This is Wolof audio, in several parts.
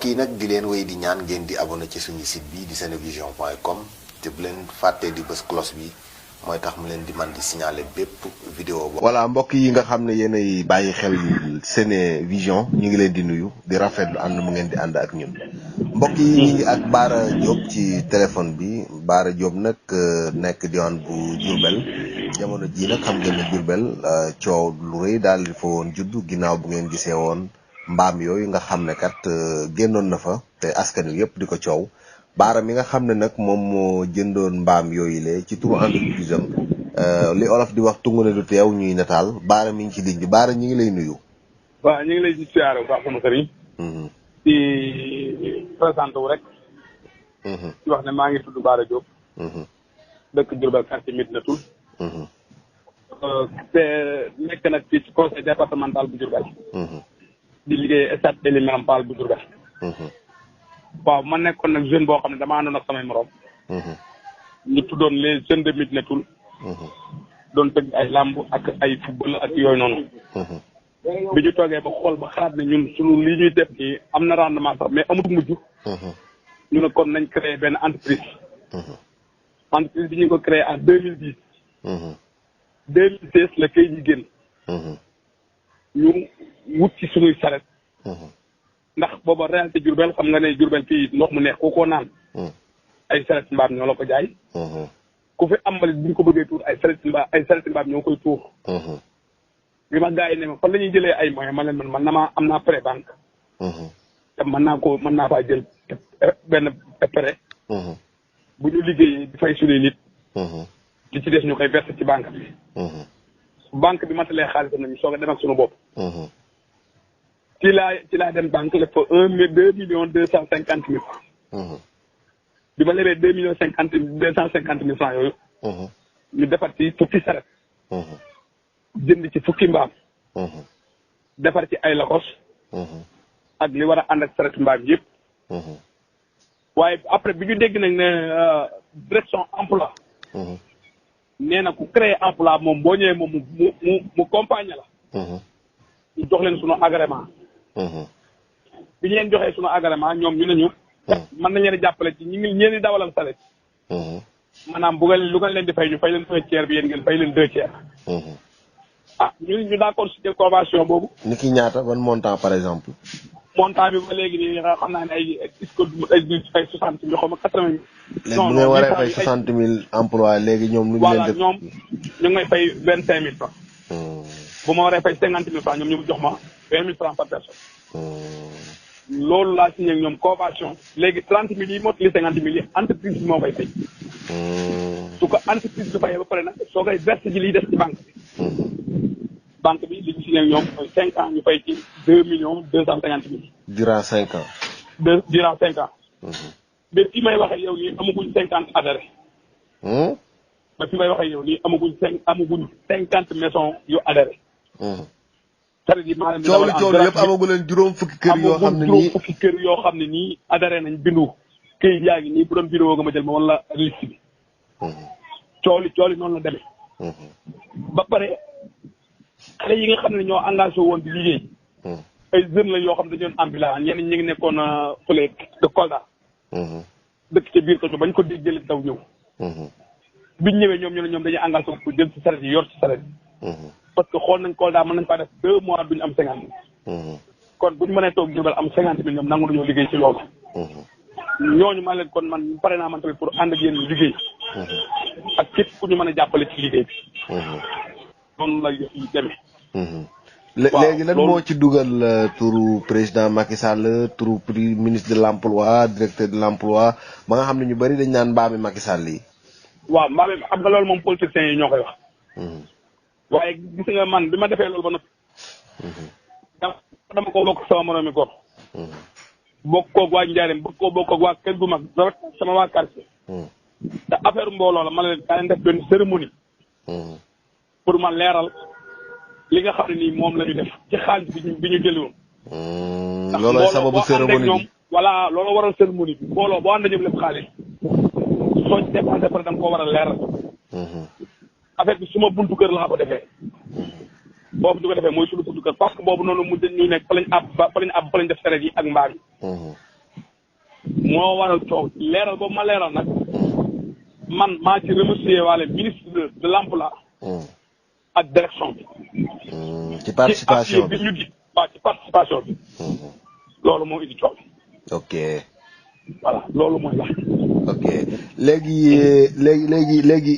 mbokk yi nag di leen wéy di ñaan ngeen di abonné ci suñu site bi di senevision.com te bu leen fàttee di bës cloche bi mooy tax mu leen di man di signaler bépp vidéo bo voilà mbokk yi nga xam ne yéenay bàyyi xel Senevision ñu ngi leen di nuyu di rafetlu ànd mu ngeen di ànd ak ñun mbokk yi ñu ngi ak Bara Diop ci téléphone bi Bara Diop nag nekk diwaan bu Diourbel jamono ji nag xam ngeen ne Diourbel coow lu rëy daal di fa woon juddu ginnaaw bu ngeen gisee woon mbaam yooyu nga xam ne kat génnoon na fa te askan wi yëpp di ko coow Bara mi nga xam ne nag moom moo jëndoon mbaam yooyu le ci turu entreprise am li olof di wax tungu ne du teew ñuy nataal Bara mi ngi ci ligne bi Bara ñu ngi lay nuyu. waaw ñu ngi lay di siyaare bu baax sama sëriñ. di présenté wu rek. di wax ne maa ngi tudd Bara Diop. dëkk Diourbel quartier Médinatoul. te nekk nag ci conseil départemental bu Diourbel. di liggéey stade Elimane Fall bu Diourbel. waaw ma nekkoon nag jeune boo xam ne damaa àndoon ak samay morom. ñu tuddoon les jeunes de Médinatoul. doon tëgg ay làmb ak ay football ak yooyu noonu. bi ñu toogee ba xool ba xalaat ne ñun sunu li ñuy def nii am na rendement sax mais amut mujj. ñu ne kon nañ créé benn entreprise. entreprise bi ñu ko créé en 2010. 2016 la kay ji génn. ñu wut ci sunuy saret. ndax booba réalité Diourbel xam nga ne Diourbel fii ndox mu neex koo naan. ay saret mbaam ñoo la ko jaay. ku fi ambalit bu ñu ko bëggee tuur ay saret mbaam ñoo koy tuur. bi ma gars yi ne ma fan la ñuy jëlee ay moyens ma leen man am naa prêt banque. te mën naa faa jël benn prêt. bu ñu liggéeyee di fay suñuy nit. li ci des ñu koy verser ci banque bi. banque bi matalee xaalisam nañu soog a dem ak suñu bopp. ci laa dem banque la fa 2,250,000 francs. bi ma lebee 2,250,000 francs yooyu. ñu defar ci fukki saret. jënd ci fukki mbaam. defar ci ay lakos. ak li war a ànd ak saret mbaam yëpp. waaye après bi ñu dégg nag ne direction emploi. nee na ku créer emploi moom boo ñëwee moom mu compagnie la. ñu jox leen sunu agrément. bi ñu leen joxee sunu agrément ñoom ñu ne ñu. mën nañ leen a jàppale ci ñi di dawalal saret. maanaam bu lu nga leen di fay ñu fay leen 1/3 bi yéen ngeen fay leen 2/3. ñu d'accord ci convention boobu. ni ki ñaata ban montant par exemple. montant bi ba léegi nii xam naa ne ay 60 mille xaw ma 80 mille. léegi bu ngeen waree fay 60,000 emplois léegi ñoom nu ñu leen def. ñoom ñu ngi may fay 25,000 francs. bu ma waree fay 50,000 francs ñoom ñu jox ma 20,000 francs par personne. loolu laa signé ak ñoom convention. léegi 30,000 yi mot li 50,000 yi entreprise bi moo koy fay. su ko entreprise bi fayee ba pare nag soo koy verser ji liy def ci banque bi. banque bi li ñu signé ak ñoom mooy 5 ans ñu fay ci 2,250,000. durant 5 ans. durant 5 ans. mais fi may waxee yow nii amaguñ 50 adhérés. ba fi may waxee yow nii amaguñ 50 maisons yu adhéré. saret yi maa leen di dawal coow yëpp amagu leen juróom fukki kër yoo xam ne nii juróom fukki kër yoo xam ne nii adhéré nañ bindu këyit yaa ngi nii bu doon vidéo nga ma jël ma wala liste bi. coow li noonu la demee. ba pare xale yi nga xam ne ñoo engagé woon di liggéey. ay jeunes la yoo xam ne dañu doon ambulant ñenn ñi ngi nekkoon fële de Kolda. dëkk ca biir ko bañ ko déggee daw ñëw. biñ ñëwee ñoom ñu ne ñoom dañuy engagé woon pour jël ci saret yi yor ci saret yi. parce que xool nañ Kolda mën nañ faa def 2 mois duñu am 50,000. kon bu ñu mënee toog Diourbel am 50,000 ñoom nangu nañoo liggéey ci loolu. ñooñu ma leen kon man pare naa man tamit pour ànd ak yéen liggéey. ak képp ku ñu mën a jàppale ci liggéey bi. noonu la yëf yi demee. léegi lan moo ci dugal turu président Macky Sall turu ministre de l'emploi directeur de l'emploi ba nga xam ne ñu bari dañ naan mbaami Macky Sall yi. waaw mbaami xam nga loolu moom politiciens yi ñoo koy wax. waaye gis nga man bi ma defee loolu ba noppi. dama ko bokk sama moroomi góor. bokk koog waa Njaareem bokk koog waa kër gu mag rawat sama waa quartier. te affaire mbooloo la ma leen daa leen def benn cérémonie. pour ma leeral li nga xam ne nii moom la ñu def ci xaalis bi ñu jëli woon. looloo sababu cérémonie bi voilà looloo waral cérémonie bi mbooloo boo ànd ñoom lépp xaalis soo ci dépensé pare da nga koo war a leeral. affaire bi suma buntu kër laa ko defee. boobu ñu ko defee mooy suñu buntu kër parce que boobu noonu mu ñu nekk fa lañ àbb def saret yi ak mbaam yi. moo waral coow leeral boobu ma leeral nag man maa ci remercier waale ministre de l'emploi ak direction bi. ci participation bi ñu di waaw ci participation bi. loolu moo indi coow. ok. voilà loolu mooy wax. ok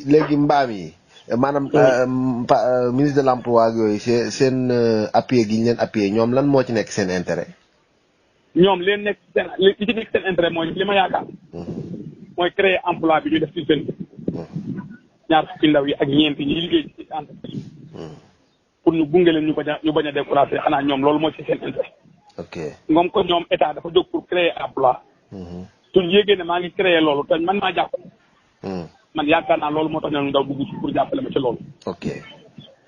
léegi mbaam yi maanaam ministre de l'emploi ak yooyu seen appui gi ñu leen appuyé ñoom lan moo ci nekk seen intérêt. ñoom li ci nekk seen intérêt mooy li ma yaakaar. mooy créer emploi bi ñu def ci jeune ñaar fukki ndaw yi ak ñeent ñi liggéey ci entreprise pour ñu gunge leen ñu bañ a découragé xanaa ñoom loolu moo ci seen intérêt. ok moom ko ñoom état dafa jóg pour créer emploi. suñ yéegee ne maa ngi créer loolu te man maa jàpp. man yaakaar naa loolu moo tax ñoom ndaw dugg ci pour jàppale ma ci loolu. ok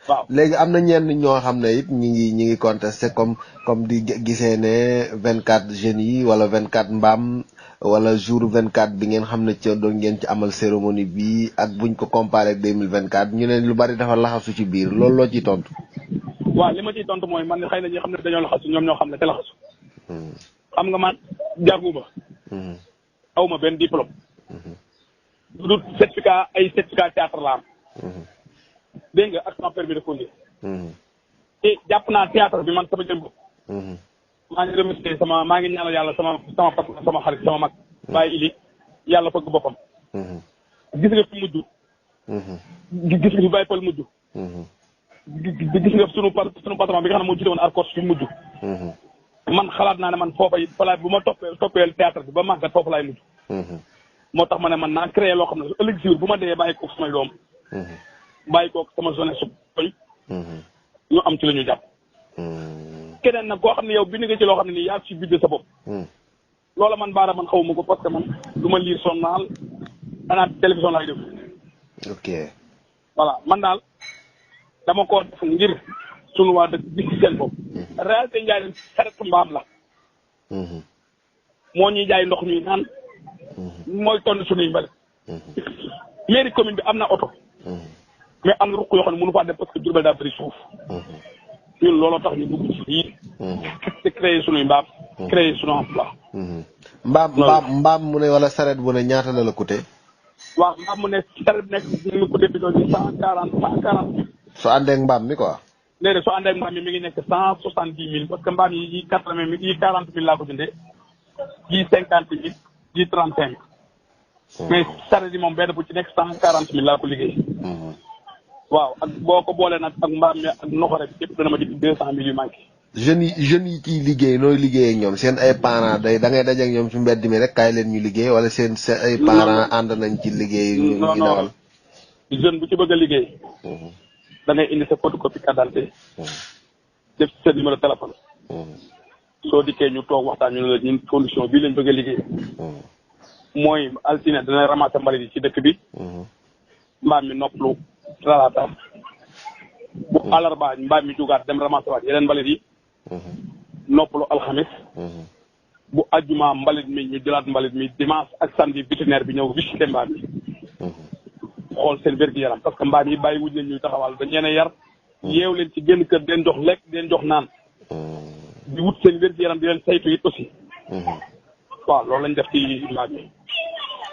waaw léegi am na ñenn ñoo xam ne it ñi ngi contesté comme di gisee ne 24 jeunes yi wala 24 mbaam wala jour 24 bi ngeen xam ne ci doon ngeen ci amal cérémonie bi ak buñ ko comparé ak 2024 ñu ne lu bari dafa laxasu ci biir loolu loo ciy tontu. waaw li ma ciy tontu mooy man xëy na ñi xam ne dañoo laxasu ñoom ñoo xam ne te laxasu. xam nga man jànguma. awma benn diplôme. du certificat ay certificat théâtre la am. dégg nga ak sama permis de conduire. te jàpp naa théâtre bi man sama jëm bopp. maa ngi remercier maa ngi ñaanal yàlla sama patron sama xarit sama mag. bàyyi ili yàlla fëgg boppam. gis nga fi mujj. gis nga fi bàyyi pal mujj. gis nga sunu patron bi nga xam ne moo jiite woon Arcos fi mujj. man xalaat naa ne man foofa it balaa bu ma toppee théâtre bi ba màggat foofu laay mujj. moo tax ma ne man naa créé loo xam ne ëllëg si bu ma dee bàyyi ko samay doom. bàyyi ko sama jeunesse su koy. ñu am ci la ñu jàpp. keneen nag koo xam ne yow bind nga ci loo xam ne nii yaa ci bind sa bopp. loola man baara man xawuma ko parce que man du ma lire journal xanaa télévision laay def. ok voilà man daal dama ko def ngir sunu waa dëkk gis ci seen bopp. réalité njaay leen saretu mbaam la. moo ñuy jaay ndox ñuy naan. mooy tonn suñuy mbali. mairie commune bi am na oto. mais am na ruq yoo xam ne mënu faa dem parce que Diourbel daa bëri suuf. ñun looloo tax ñu dugg ci lii. te créer suñuy mbaam. créer suñu emploi. mbaam mu ne wala saret bu ne ñaata la coûté. waaw mbaam mu ne saret bu nekk ñu ngi coûté bi doon 140. soo àndee ak mbaam mi quoi. léegi soo àndee ak mbaam mi mi ngi nekk 170 000 parce que mbaam yi 80 000 yi 40 000 laa ko jëndee yi 50 000 yi 35. mais saret yi moom benn bu ci nekk 140 000 laa ko liggéey. waaw ak boo ko boolee nag ak mbaam mi ak noxore bi yëpp dana ma jënd 200 000 yu manqué. jeunes yi ciy liggéey nooy liggéey ak ñoom seen ay parents da ngay daje ak ñoom ci mbedd mi rek kaay leen ñu liggéey wala seen ay parents ànd nañ ci liggéey. ñu dawal jeune bu ci bëgg a liggéey. da ngay indi sa photocopie carte d'identité. def ci sa numéro téléphone. soo dikkee ñu toog waxtaan ñu ne la ñun condition bii lañ bëgg a liggéey. mooy altine dana ramasser mbalit yi ci dëkk bi. mbaam mi noppalu talaata. bu àllarba mbaam mi jugaat dem ramasser waat yeneen mbalit yi. noppalu alxamis. bu ajjuma mbalit mi ñu jëlaat mbalit mi dimanche ak samedi vétérinaire bi ñëw visiter mbaam mi. xool seen wér-gu-yaram parce que mbaam yi bàyyi wuñ leen ñuy taxawal dañ leen a yar. yeew leen ci génn kër di leen jox lekk di leen jox naan. di wut seen wér-gu-yaram di leen saytu it aussi. waaw loolu lañ def ci mbaam yi.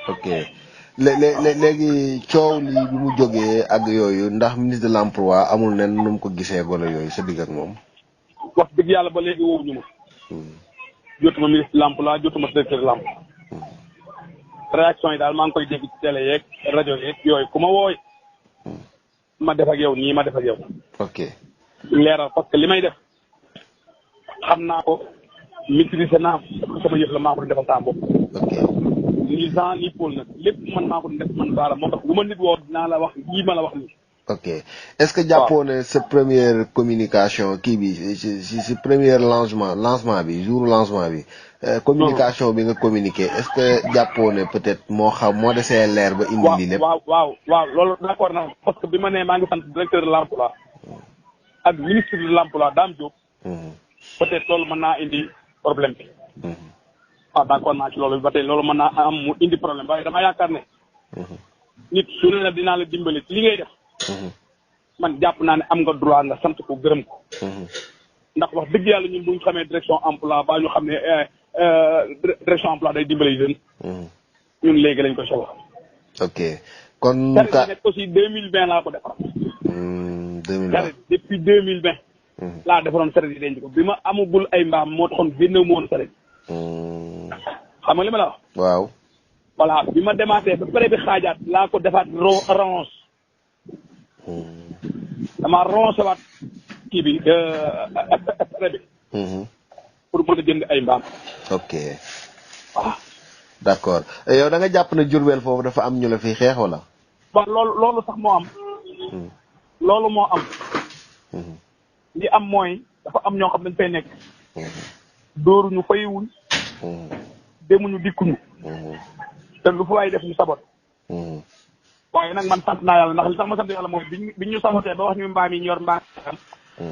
ok léegi coow lii bi mu jógee ak yooyu ndax ministre de l'emploi amul nen nu mu ko gisee wala yooyu sa digg ak moom. wax dëgg yàlla ba léegi wowuñu ma. jotuma ministre de l'emploi jotuma directeur de l'emploi. réaction yi daal maa ngi koy dégg ci télé yeeg rajo yeeg yooyu ku ma wooy ma def ak yow nii ma def ak yow. ok leeral parce que li may def xam naa ko maîtriser naa sama yëf la maa ko di defal saa bopp. ok ni Jean ni Paul nag lépp man maa ko def man baara moo tax bu ma nit woo dinaa la wax lii ma la wax nii. ok est-ce que jàppoo ne sa première communication kii bi si première lancement bi jour lancement bi. communication bi nga communiqué est-ce que jàppoo ne peut-être moo desee leer ba indi lii lépp. waaw loolu d'accord na parce que bi ma nee maa ngi sant directeur de l'emploi ak ministre de l'emploi Dame Diop. peut-être loolu mën naa indi problème bi. waaw d'accord naa ci loolu ba tey loolu mën naa am mu indi problème waaye dama yaakaar ne. nit su ne la dinaa la dimbali ci li ngay def. man jàpp naa ne am nga droit nga sant ko gërëm ko. ndax wax dëgg yàlla ñun bu ñu xamee direction emploi ba ñu xam ne direction emploi day dimbali jeune. ñun léegi lañ ko soxla. ok kon. ka nekk aussi 2020 laa ko defar. 2020 depuis 2020. laa defaroon saret yi denc ko bi ma amagul ay mbaam moo taxoon génnewu ma woon saret. xam nga li ma la wax. waaw. voilà bi ma demaatee ba pare bi xaajaat laa ko defaat ronge. damaa ronge waat kii bi saret bi. pour mën a jënd ay mbaam. ok. waaw. d'accord yow da nga jàpp ne Diourbel foofu dafa am ñu la fi xeex wala. bon loolu sax moo am. loolu moo am. li am mooy dafa am ñoo xam dañ fay nekk. dóoruñu fayiwuñ. demuñu dikkuñu. te lu fa waay def ñu sabot. waaye nag man sant naa yàlla ndax li tax ma sant yàlla mooy biñ ñu sabotee ba wax ñu mbaam yi ñu yor mbaam.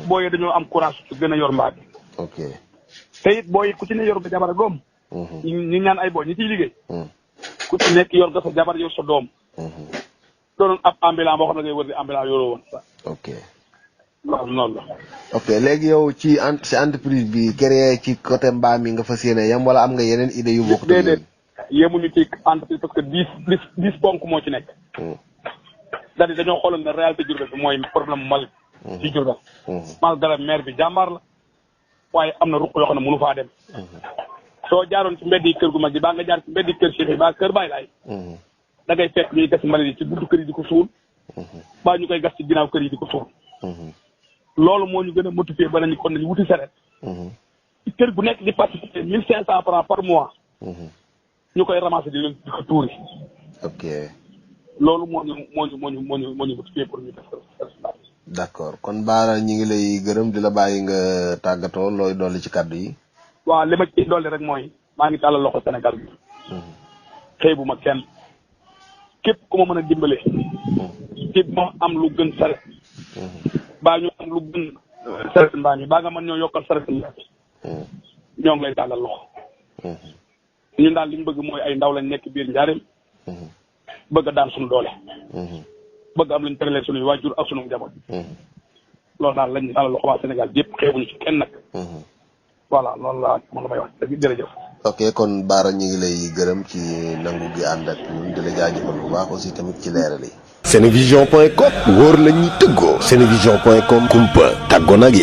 booyee dañoo am courage su gën a yor mbaam yi. ok te it booy ku ci ne yor nga jabar ak doom. ñu ñaan ay booy ñi ciy liggéey. ku ci nekk yor nga sa jabar yor sa doom. doonoon ab ambulant boo xam ne ngay wër di ambulant yoroo woon. ok. loolu noonu la. ok léegi yow ci entreprise bi créé ci côté mbaam mi nga fas yéene yam wala am nga yeneen idée yu bokk. déedéet yemuñu ci entreprise parce que 10 ponk moo ci nekk. c'est-à-dire dañoo xooloon ne réalité Diourbel bi mooy problème mal. ci Diourbel. malgré maire bi jàmbaar la. waaye am na ruq yoo xam ne mënu faa dem. soo jaaroon ci mbedd yi kër gu mag yi baa nga jaar ci mbedd yi kër Cheikh yi baa kër Baye Laay. da ngay fekk ñuy gas mbalit yi ci buntu kër yi di ko suul. baa ñu koy gas ci ginnaaw kër yi di ko suul. loolu moo ñu gën a motivé ba nañu kon nañu wuti saret. ci kër gu nekk di participer 1500 francs par mois. ñu koy ramasser di leen di ko tuuri. ok. loolu moo ñu motivé pour ñu def saret. d'accord kon Bara ñi ngi lay gërëm di la bàyyi nga tàggatoo looy dolli ci kàddu yi. waaw li ma ci dolli rek mooy maa ngi tàllal loxo Sénégal bi. xeebu ma kenn képp ku ma mën a dimbale. képp ma am lu gën saret. baa ñu am lu gën saret mbaam yi baa nga mën ñoo yokkal saret mbaam yi. ñoo ngi lay tàllal loxo. ñun daal li ñu bëgg mooy ay ndaw lañ nekk biir njaareem. bëgg a daan suñu doole. bëgg am luñ tëralee suñuy waajur ak suñu njaboot. loolu daal lañ tàllal loxo waa Sénégal yëpp xeebuñu ci kenn nag. voilà loolu laa moom la may wax jërëjëf. ok kon Bara ñu ngi lay gërëm ci nangu gi ànd ak ñun di la jaajëfal bu baax aussi tamit ci leeral yi. Senevision.com wóor la ñuy tëggoo. Senevision.com kumpa tàggoo nag yéen.